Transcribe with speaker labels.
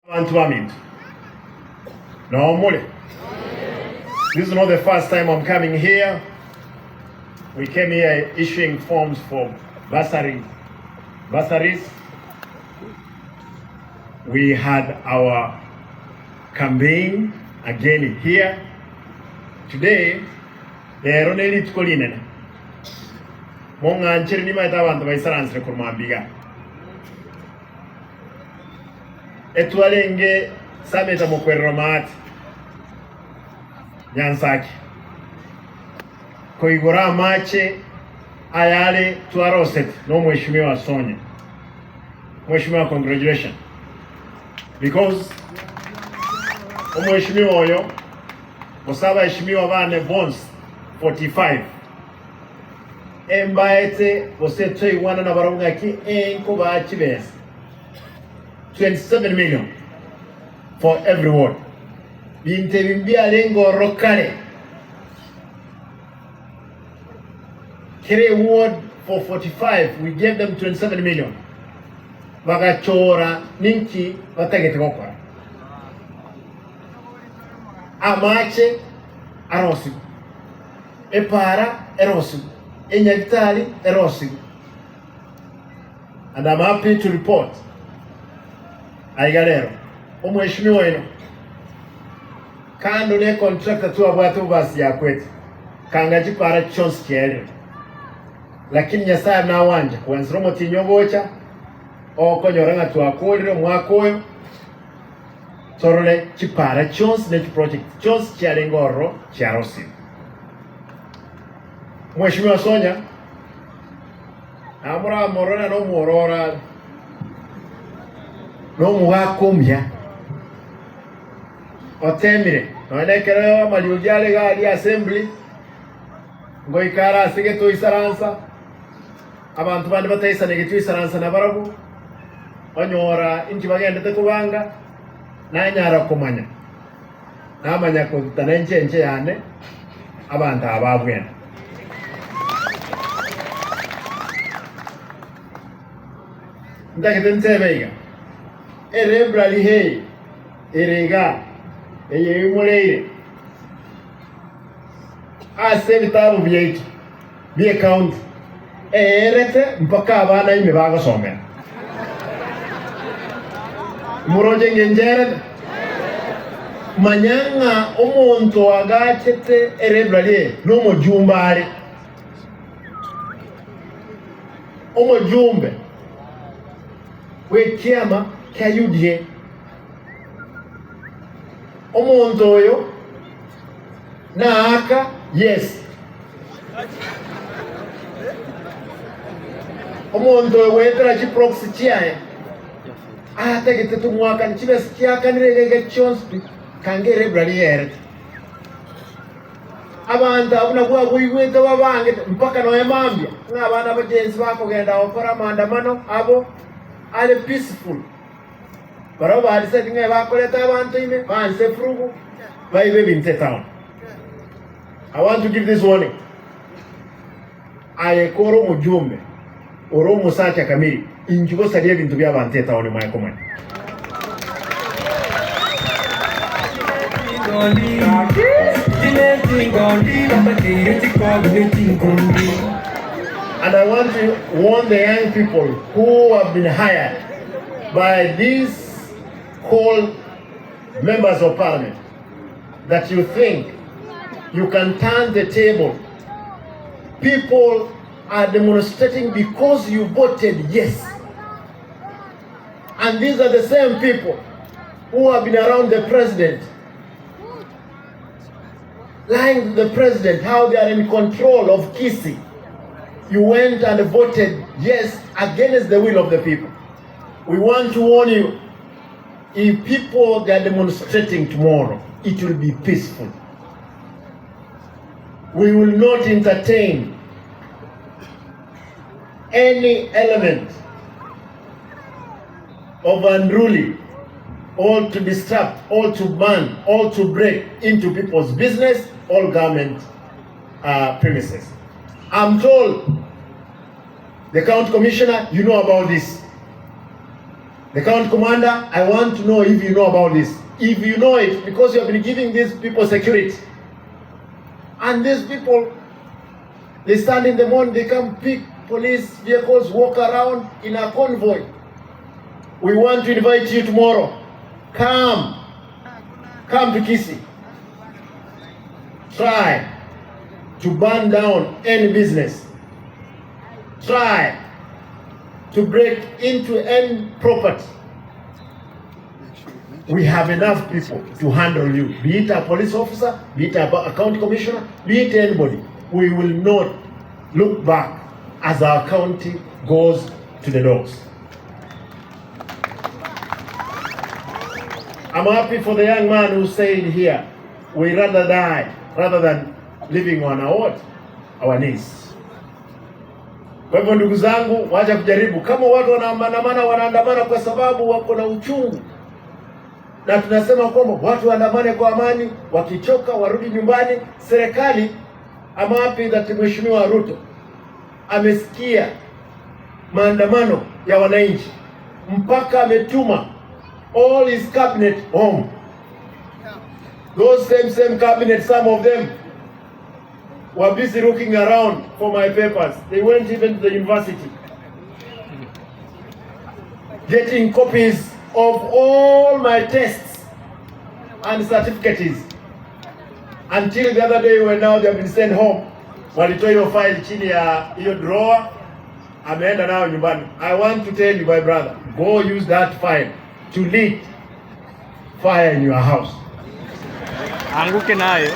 Speaker 1: Abantu baminto nomule. This is not the first time I'm coming here. We came here issuing forms for bursaries. We had our campaign again here. Today, rero ne rituko rinene. Mong'anchere nimaete abanto baisaransire korwa mambia iga. Etwarenge Sameta mokwerero maate Nyansaki koigora amache ayare twarosete nomweshimiwa Sonya. Mweshimiwa, congratulations because omweshimiwa oyo gose abaeshimiwa bane bonsi 45 embaete gose toigwana nabarabwo ng'aki enkobaa chibesa 27 million for every ward. Binto ebi mbiarenge ororo kare, kera eward for 45 we gave them 27 million, bagachora ninki batagete gokora. Amache arosigwe, epara erosigwe, enyagitari erosigwe. And I'm happy to report aiga rero omweshimiwa oino kando ne contractor twabwate obasi yakwete kanga chipara chionsi chiaerire, lakini Nyasaye nawanja kwanzira omotinyi ogocha okonyora ng'a twakorire omwaka oyo torore chipara chionsi ne chiproject chionsi chiarenge ororo chiarosire. Mweshimiwa Sonya namoramorore nomwororo are nomogaka omuya otemire nonya na ekero amariogi are iga aria assembly ngoika are ase getoisaransa abanto bande bataisanegeti oisaransa nabarabwo onyora inki bagendete kobanga nanyara komanya namanya koruta nenche enche yane abanto aba babwene. Ntagete ntebe iga, Erebrari eye ere igaa, eye eimoreire ase ebitabu biaito bi'ecounty, eerete mpaka abana ime bagosomera. Moroche engencho erete? Manya ng'a omonto oagachete erebrari eye nomojumbe are. Omojumbe bw'ekiama kia UDA. Omonto oyo naaka yes. Omonto oyo goetera chiproxy chiaye atagete tomwakane chibesa chiakanire iga iga chionsi pi kanga erebrari yerete. Abanto abwo nabwo aboigwete babangete mpaka nonya mambia ng'a abana abagensi bakogenda gokora amaandamano abo are peaceful. Barabwo ba decide ng'a ebakoreta abanto ime baanse efurugu baibe ebinto etown. I want to give this warning. Aye kore omojumbe ore omosacha kamiri inki gosaria ebinto bi'abanto etown mwaye komanya. And I want to warn the young people who have been hired by these called members of parliament that you think you can turn the table. People are demonstrating because you voted yes. And these are the same people who have been around the president, lying to the president how they are in control of Kisii. You went and voted yes against the will of the people. We want to warn you, if people they are demonstrating tomorrow, it will be peaceful. We will not entertain any element of unruly or to disrupt or to burn or to break into people's business or government premises. I'm told the county commissioner, you know about this. The county commander, I want to know if you know about this. If you know it, because you have been giving these people security. And these people, they stand in the morning, they come pick police vehicles, walk around in a convoy. We want to invite you tomorrow. Come. Come to Kisii. Try to burn down any business. Try to break into any property. We have enough people to handle you, be it a police officer, be it a county commissioner, be it anybody. We will not look back as our county goes to the dogs. I'm happy for the young man who said here, we rather die rather than living on our what? Our knees. Kwa hivyo ndugu zangu, wacha kujaribu. Kama watu wanaandamana, wanaandamana kwa sababu wako na uchungu, na tunasema kwamba watu waandamane kwa amani, wakichoka warudi nyumbani. Serikali, I'm happy that Mheshimiwa Ruto amesikia maandamano ya wananchi mpaka ametuma all his cabinet home. Those same cabinet, some of them were busy looking around for my papers. They went even to the university, getting copies of all my tests and certificates. Until the other day when now they have been sent home, walitoa hiyo file chini ya hiyo drawer, ameenda nayo nyumbani. I want to tell you, my brother, go use that file to lit fire in your house.
Speaker 2: Anguke nayo.